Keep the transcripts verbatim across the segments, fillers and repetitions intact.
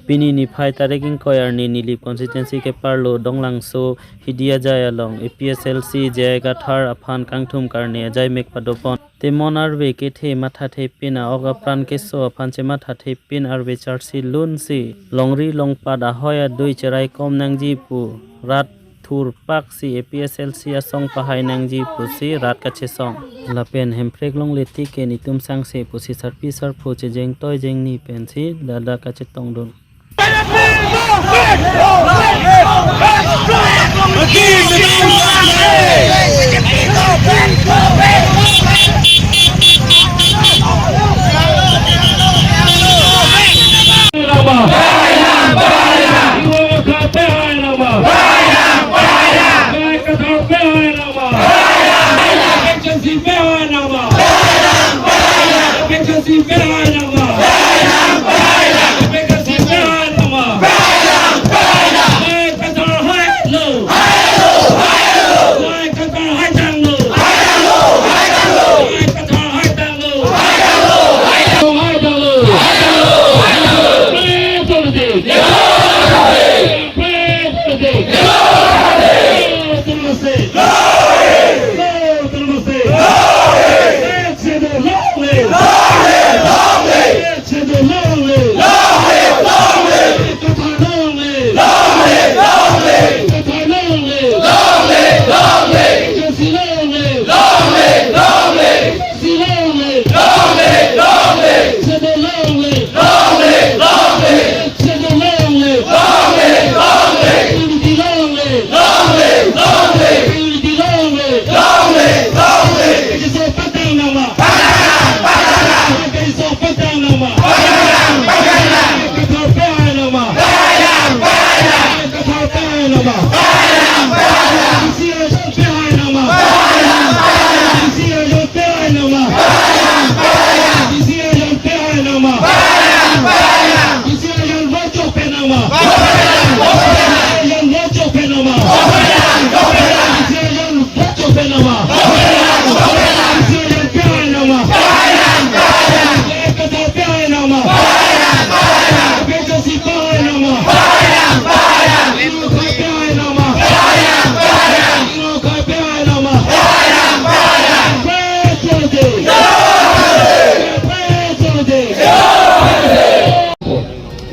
Pini niphai tarik ingkoi arni Nilip constituency keparlo Donglangso Hidi ajai along A P S L C J I Kathar aphan kangthum karne ajai mek padopon. Temon arve kethe mathathepin a-ok apran keso aphan chemathathepin arve charsi lunsi longri longpat ahoi adui cheraikom nangji pu rat thurpaksi A P S L C asong pahai nangji pusi rat kachesong. Lapen Hemprek longle tike netum sangse pusi sarpi sarpo chejeng toi jengni pensi ladak kachetongdun.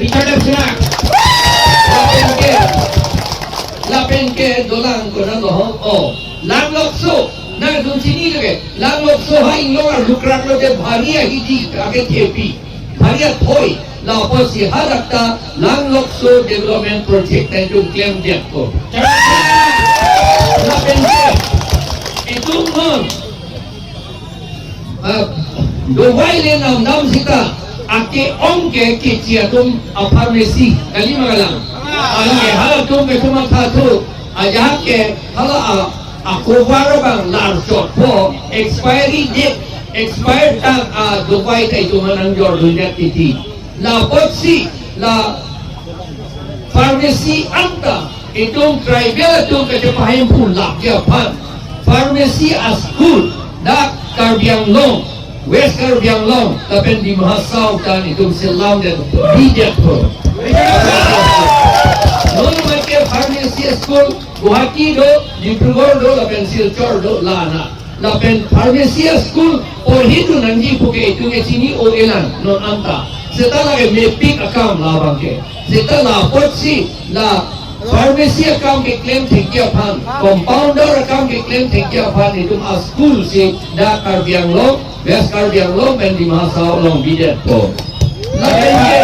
Richard F. Sunak. Lapen ke, lapen ke dolang konat lo ho. O, Langlokso, nangtum chini lake. Langlokso ha inglong arlukrak lote bhari ahidi ake thepi. Bhari athoi. Lapusi hadak ta Langlokso Development Project ta itum klemdetpo. Lapen ke, itum non Ah, dovai le namdam sita, ake-ong ke kechi atum a-pharmacy, kali ma kalang. Alangke halatum ke cuma satu, ajahak ke hala a, a-cover abang lar chotpo, expiry date, expired tang a-dovai ta itum nangjordundet titi. Lapotsi la pharmacy anta itum tribal atum kachepahemphu lake aphan pharmacy a-school dak Karbi Anglong, West Karbi Anglong lapen Dima Hasao ta itum selamdet, bidetpo. Non mate pharmacy a-school Guwahati do, Dibrugarh do, lapen Silchar do, la-an. Lapen pharmacy a-school porhidun nangji puke itum ke chini-o-elang non anta. Seta lake mepik akam labangke. Seta lapotsi la pharmacy akam keklem thekji aphan, compounder akam keklem thekji aphan itum a-school si dak Karbi Anglong, West Karbi Anglong pen Dima Hasao along bidetpo. Lapen ke,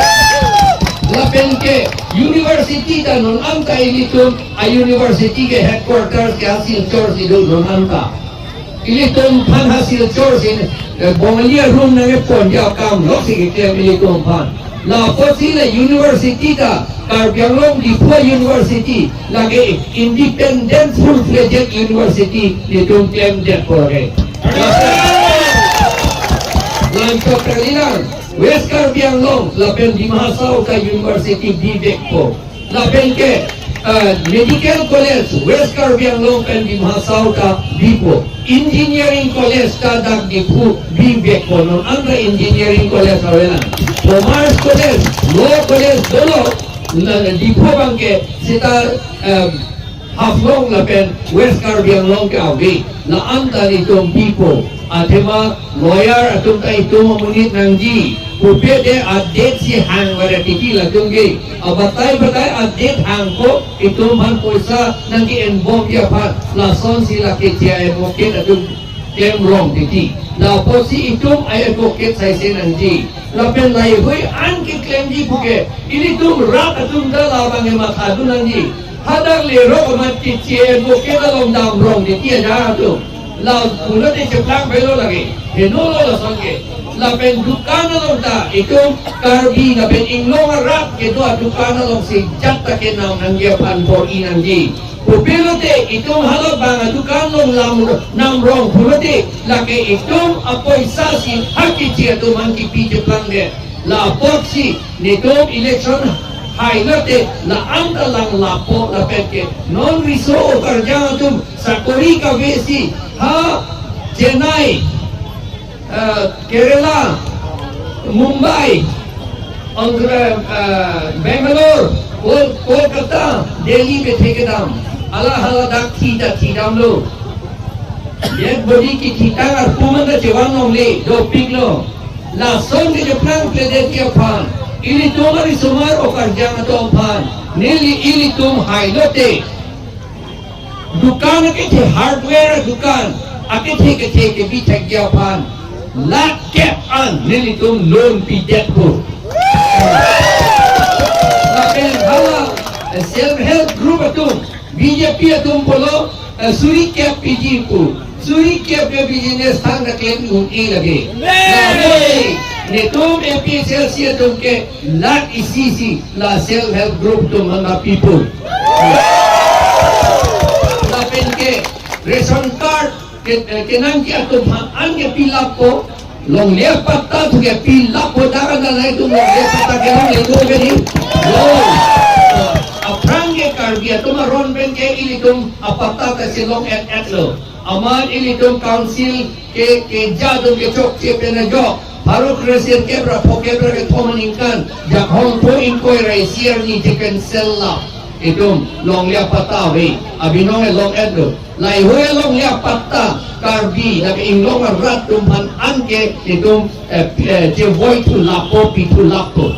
lapen ke university ta non anta ilitum a-university ke headquarters ke ha Silchar si do non anta. Ilitum aphan ha Silchar si, eh, Bongali a-room nangkeponji akam loksi keklem ilitum aphan. Lapotsi la university ta Karbi Anglong Diphu University lake independent full-fledged university itum klemdetpo lake. Lapen chokalilang West Karbi Anglong lapen Dima Hasao ta university bivekpo. Lapen ke, eh, Medical College West Karbi Anglong pen Dima Hasao ta bipo. Engineering College ta dak Diphu bivekpo, non anta Engineering College avelang. Commerce College, Law College dolo, la Diphu abangke seta, em, Haflong lapen West Karbi Anglong ke ave. La-anta itum pipo. Athema lawyer atum ta itum amonit nangji. Pupe de a-date si hang vare titi latum ke. Abatai batai a-date hangko itum aphan poisa nangke-enbomji aphan. Lasonsi lake K T I advocate atum klem rong titi. La apotsi itum ai advocate saise nangji. Lapen laheihui an keklemji puke, ilitum rat atum ta labang ematha dun nangji. Hadak lerok amat K T I advocate along dam rong titi aja atum. La pulote cheplang belo lake. Henolo lason ke. Lapen dukan along ta itum Karbi lapen inglong arat kedo adukan alongsi jat ta kenam nangji aphan bor-i nangji. Pupilote itum halabang adukan along lam nam rong pulote lake itum apoisa si ha K T I atum aphan kipi cheplang det. La apotsi netum election hailote la-anta lang lapo lapen ke non riso okarjang atum sakori kavesi ha Chennai, eh, Kerala, Mumbai, Andhra, eh, Bangalore, Kol-, Kolkata, Delhi bethe kedam. Hala hala dak thi ta thidamlo. Dead body kethitang arpu man ta chevan longle, dopiklo. Lason ke cheplang-kledetji aphan. Ilitum arisomar okarjang atum aphan. Neli ilitum hailote. Dukan akethe, hardware dukan akethe kethe kebi thekji aphan lakh kep an nelitum loan pidetpo. Lapen hala, eh, self help group atum, B J P atum pulo, eh, suri kep piji pu. Suri kep ke business thang ta klem un-e lake. Amen. Lapen netum A P H L C atum ke lakh isi isi la self help group atum aphan pipo. Lapen ke ration card ke, eh, kenangji atum aphan an ke pilappo. Longle apatta thu ke pilappo, dak an ta nangtum longle apatta kelongle do ke ni. Lo. Aphrang ke Karbi atum aron pen ke ilitum apatta ta si long-et-etlo. Amat ilitum council ke, keja atum kechokche pen ajok. Pharo kre-sirkep ra phokep ra kethom aningkan. Jakhong pho ingkoi ra isi arni je cancel la. Itum longle apatta ave. Abinong e long-etlo. Laheihui longle apatta Karbi lake inglong arat atum aphan an ke itum, eh, pi-, eh, chevoi thu lapo, pi thu lapo.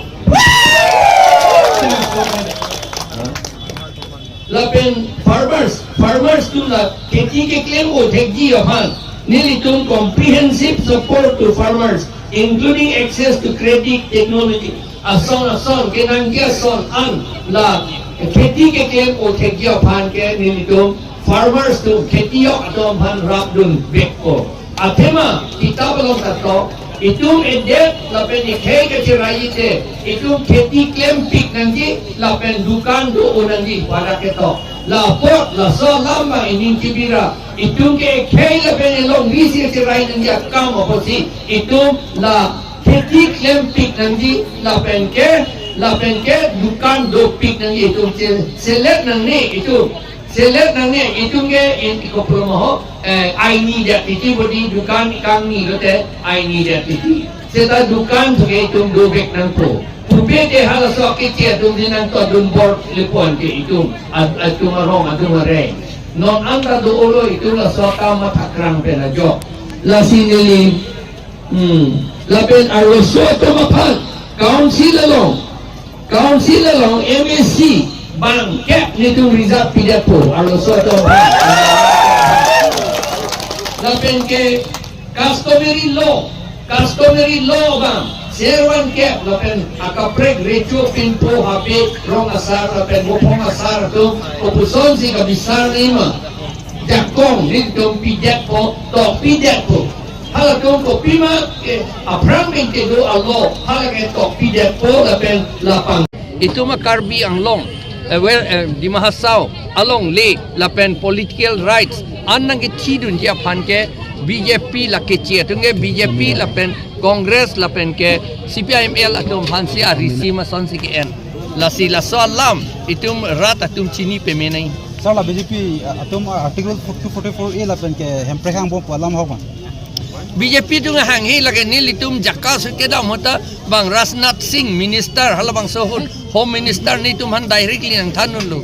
Lapen farmers, farmers atum la kheti keklem-o thekji aphan nelitum comprehensive support to farmers, including access to credit, technology, ason ason kenangji ason an la kheti keklem-o thekji aphan ke nelitum farmers atum, kheti yok atum aphan rapdun vekpo. Athema kitab along ta tok, itum edet lapen ekhei kacheraiji te, itum kheti klempik nangji lapen dukan do-o nangji pada ketok. La apot laso alam abang ining kibira, itum ke ekhei lapen elongri si cherai nangji akam apotsi itum la kheti klempik nangji lapen ke, lapen ke dukan dopik nangji, itum che-, selet nangne itum. Selet nangne itum ke in ikoplo maho, eh, aini jat titi bodi dukan kangni lote aini jat titi. Seta dukan thu ke itum dovek nangpo. Pupe te halaso ke che atum di nangtodun bor lepon ke itum ad-, atum arong atum areng. Non anta do-olo itum laso akam mathakrang pen ajok. Lasi neli Hmm. Lapen arloso atum aphan, council along, council along M A C bangkep netum reserve pidetpo, arloso atum aphan. Lapen ke customary law, customary law abang, servan kep, lapen akaprek recho pinpo habe rong asar, lapen bophong asar atum, kopusonsi kabisar nima. Jakong netum pidetpo, tok pidetpo. Halatum kopima ke aphrang pen kedo alo, hala ke tok pidetpo lapen lapang. Itum a-Karbi Anglong, eh, well, eh, Dima Hasao alongle lapen political rights an nangkethidunji aphan ke B J P la keche atum ke B J P lapen Congress lapen ke C P I M L atum aphansi arisi masonsi ke-en. Lasi laso alam itum rat atum chini pame nai. Sir, la B J P, uh, atum, uh, Article two forty-four A lapen ke Hemprek angbong pu alam ahok ma? B J P atum hanghe lake nelitum jaka su kedam ahut ta bang Rajnath Singh minister halabangso ahut Home Minister netum aphan directly nangthan unlo.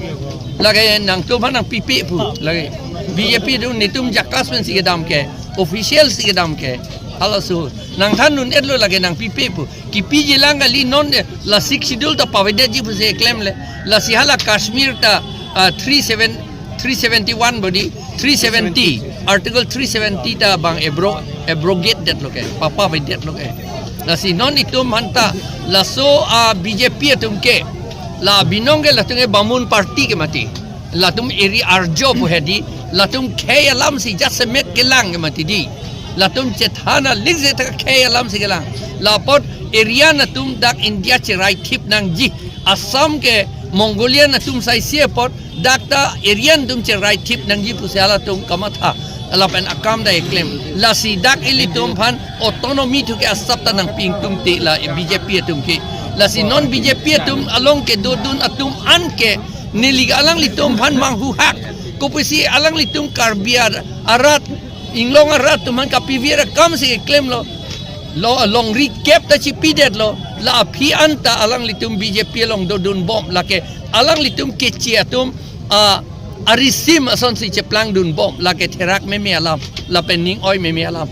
Lake nangtum aphan nangpipe pu. Lake B J P atum netum jaka pensi kedam ke, official si kedam ke. Halaso ahut nangthan un-etlo, lake nangpipe pu. Kipiji lang kali, non de la Sixth Schedule ta pavedetji pusi klemle. Lasi hala Kashmir ta, ah, three seven, three seventy-one bodi, three seventy, Article three seventy ta bang abro-, abrogate detlo ke, papavedetlo ke. Lasi non itum aphan ta laso, ah, B J P atum ke, la binong ke latum ke Bamun party ke mati. Latum eri arjo pu hedi, latum khei alam si jasemet kelang ke mati di. Latum chethan alik je ta khei alam si kelang. Lapot Aryan atum dak India cheraithip nangji. Assam ke Mongolian atum saisi apot dak ta Aryan atum cheraithip nangji pusi halatum kamatha. Lapen akam ta eklem. Lasi dak ilitum aphan autonomy thu ke asap ta nangpi ingtungte la B J P atum ke. Lasi non B J P atum along kedodun atum an ke neli alanglitum aphan manghuhak. Kopisi alanglitum Karbi ar-, arat, Inglong arat atum aphan kapivir akam si klemlo. Lo longri kep ta chipidetlo. La aphi anta alanglitum B J P along dodunbom, lake alanglitum keche atum, ah, arisim asonsi cheplangdunbom, lake therak meme alam, lapen ning oi meme alam.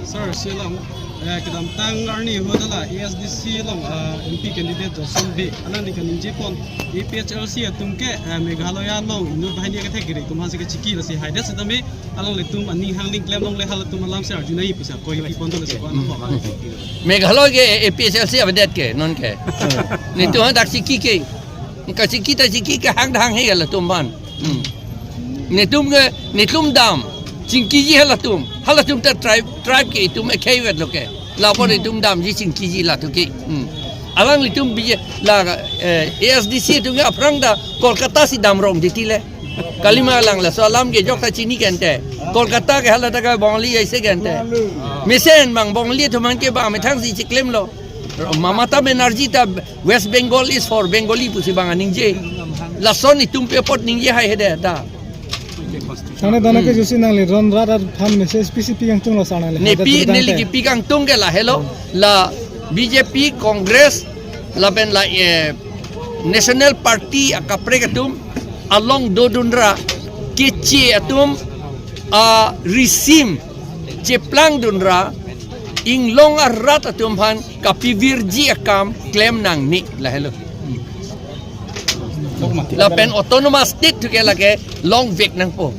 Sir, si along, eh, kedamtang arni ahut hala A S D C along, eh, M P candidate Johnson Bey, alangli kaningjepon A P H L C atum ke, eh, Meghalaya along inut banghini acategory atum aphansi kachiki, lasi haidet setame alanglitum aning hang ning klem longle, halatum alam si arjunai pusi ako-i pipon dolo si ko-an. Meghalaya ke A P H L C avedet ke non ke. Netum hadak chiki ke. Kachiki ta chiki ke hang hanghe halatum aphan. Hmm. Netum ke, netum dam. Chingkiji halatum. Halatum ta tribe, tribe ke itum ekheivetlo ke. Lapot itum damji chingkiji latum ke. Hmm. Alanglitum bije la, eh, A S D C atum ke aphrang ta Kolkata si damrong titi le. Kalima lang laso alam ke jok ta chini kente. Kolkata ke hala ta ke Bongali aise kente. Mesen bang Bongali atum aphan ke bang methang si chiklemlo. Mamata Banerjee ta West Bengal is for Bengali pusi bang aningje. Lason itum pe apot ningje hai hede ta. Tangte dana ke, hmm, jusi nangli ron rat aphan message pisi pi kangtunglo sir nangli? Nepi, haidet neli tangte kipi kangtung ke lahelo, la B J P, Congress, lapen la, eh, National Party akaprek atum along dodunra, keche atum, ah, risim cheplangdunra, Inglong arat atum aphan kapivirji akam klem nangne, lahelo. Lapen autonomous state thu ke lake longvek nangpo.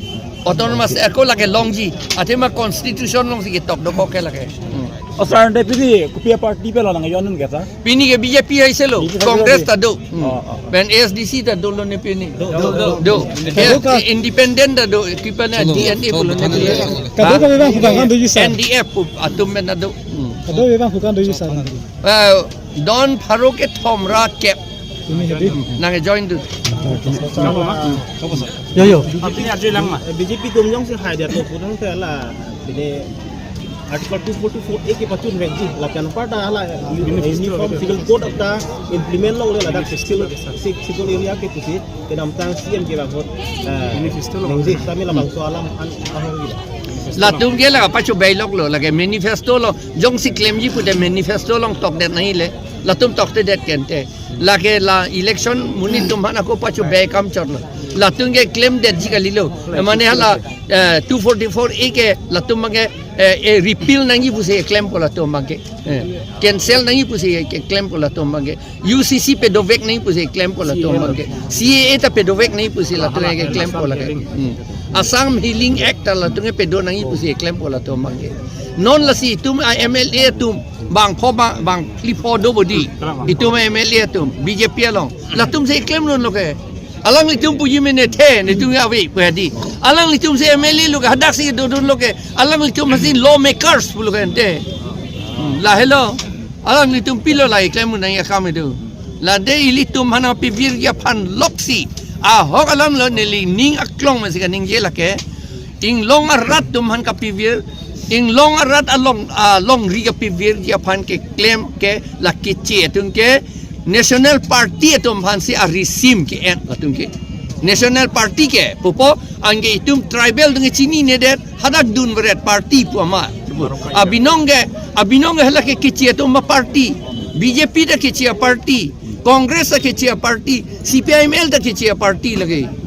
Autonomous state ako lake longji. Athema constitution alongsi ketok dokok ke lake. Hmm. O sir, ante pini kopi aparty pen lo nangjon un ke sir? Pini ke B J P haiselo, B J P haiselo, Congress ta do. Hmm. Oh, oh. Pen A S D C ta dolo ne pini. Do, do, do. Do. Kado ka- Independent ta do, kipa na D N A pulo ne pini. Kado kave abang pu kangtung doji sir? N D F pu atum pen ta do. Hmm. Kado kave abang pu kangtung doji sir? Eh, don pharo kethom ra kep. Pini hedi. Nangjoin dun. Yo, yo. Apni arjulang ma? B J P atum jongsi haidetlo pu tangte la, pini Article two forty-four A ke pachunvekji, lapen anparta hala Uniform Civil Code ta implement longle ladak Sixth Schedule, Sixth Schedule area ke pusi, kedamtang C M ke bang ahut, eh, manifesto lo ningje, tame labangso alam an ahong gila. Latum ke la pachobeiloklo, lake manifesto lo, jongsi klemji pute manifesto along tokdet nangji le, latum toktedet kente. Lake la election monit atum aphan ako pachobei akam chotlo. Latum ke klemdetji kalilo. Mane hala, eh, two forty-four A ke latum abang ke, eh, eh, repeal nangji pusi klempo latum abang ke. Eh, cancel nangji pusi ke klempo latum abang ke. U C C pedovek nangji pusi klempo latum abang ke. C A A ta pedovek nangji pusi latum ke klempo lake. Hmm. Assam Healing Act ta latum ke pedo nangji pusi klempo latum abang ke. Non lasi itum a M L A atum bangpho bang, bangphli pho do bodi. Itum a M L A atum B J P along. Latum si klemdunlo ke. Alanglitum puji mene the, netum ya ave pu hedi. Alanglitum si M L A lo ke, hadak si dodunlo ke. Alanglitum si lawmakers pulo ke ante. Hmm, lahelo. Alanglitum pilo la keklem nangji akam itum. Lade ilitum aphan pivirji aphan loksi. Ahok alam lo neli ning aklong masi kaningje lake. Inglong arat atum aphan kapivir, Inglong arat along, alongri kapivirji aphan keklem ke la keche atum ke National Party atum aphansi arisim ke-en atum ke. National Party ke pupo, anke itum tribal atum ke chininedet, hadak dunveret party pu amat. Abinong ke, abinong ke hala ke kechi atum aparty. B J P ta kechi aparty. Congress ta kechi aparty. C P I M L ta kechi aparty lake.